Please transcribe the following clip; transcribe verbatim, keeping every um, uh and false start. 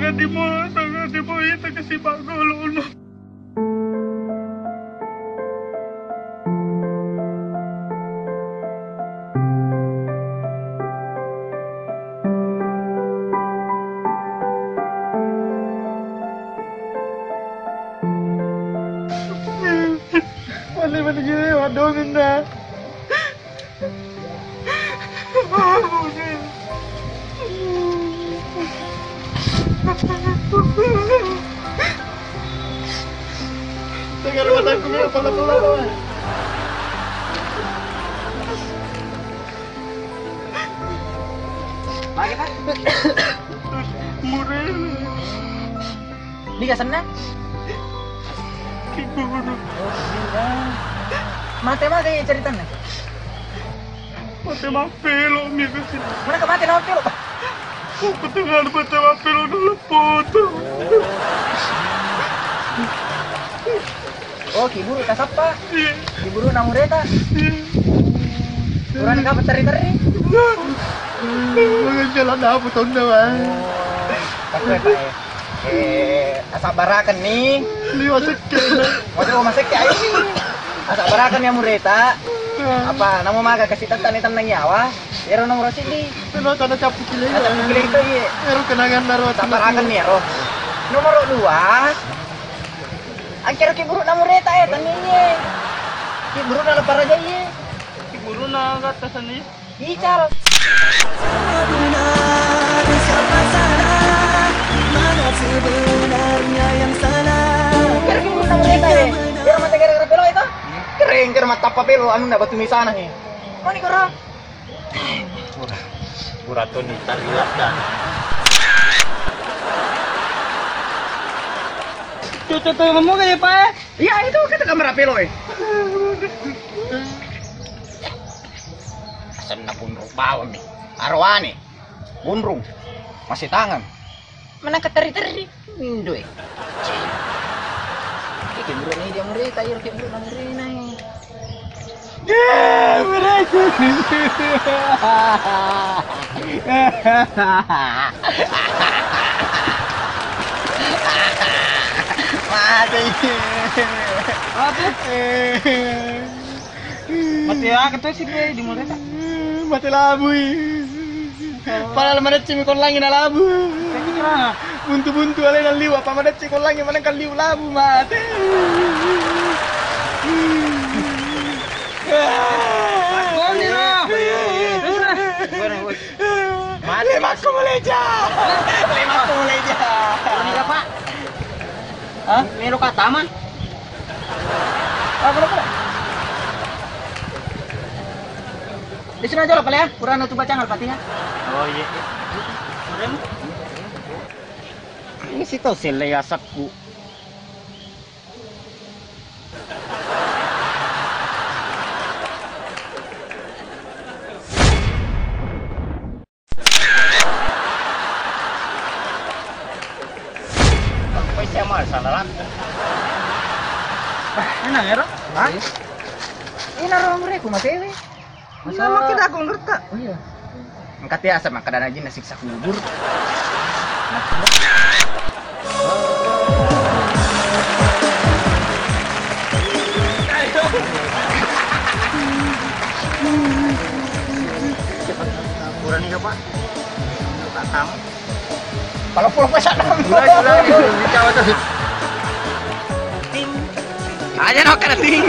Dimo, dimo ita kasi bagolona. Mali, mali gini, waduh, Minda. Tegar mataku, Minda, pala-pala. Magi, Pak? Murel. Niga senna? Ki Guru. Oh, iya. Mate maga iya ceritanna? Mate mappelo mi kesini. Mana ke mate na mappelo? Ko ketengan mate mappelo dalam foto. Oh, Ki Guru tasappa. Iya. Ki Guru na mureta. Iya. Urane kapa terri-terri? Iya. Jalan apa tonna, Bang? Oh, tapi, Pak, eh. Eh, asabbarakenni. Liwa sekke. Waduh, masekke ai. Asabbarakenni amureta. Apa, namo maga kasi tentang ni tenang nyawa. Ero nomor sidi. Ero tanda cappu kileng. Tanda cappu kileng itu, iya. Ero kenangan naro. Asabbarakenni ero. Nomor dua. Angkero Ki Guru namureta, eh, tania, iya. Ki Guru na laparaja, iya. Ki Guru na gatta seni. Ical. Benar siapa salah? Mana sebenarnya yang salah? Kira Ki Guru namureta, eh. Kira mate gara-gara pelo itu? Keren, kira matappa pelo, anu na batu misana, eh. Mani kira? Pura, pura toni tariwadda. Tutu-tutu ngomong aja, Pak, eh. Iya, itu kata kamera pelo, eh. Asenna punruk bawang nih. Arwane. Bunrung. Masih tangan. Mana keteri-teri? Indo, eh. Iki burane dia mureta, iya, kayak burane murena, eh. Eh, mureta. Mati. Mati. Mati ya, kata si pe di mureta. Mati labui. Padahal madecci mi kollangi na labu. Buntu-buntu alena liwa, apa madecci kollangi maneng kan liu labu mate. Koni lah. Mati makku meleja. Lima meleja. Koni apa? Hah? Melo kataman. Apa, apa? Di sini aja lah, pale ya. Kurang tuh bacaan Al-Fatihah. Oh, iya, iya. Ini si tau sele asakku. Apa sih, Mal? Salah lagi. Ah, enak ya, Ro? Hah? Ini ro mureku matewe. Masalah kita aku ngerti. Oh iya. Engka tiasa makkadana jinna siksa kubur. Kurang nih, Pak. Tatang. Palo-palo pesan. Udah, udah, udah, udah, udah. Ting. Aja no kena ting.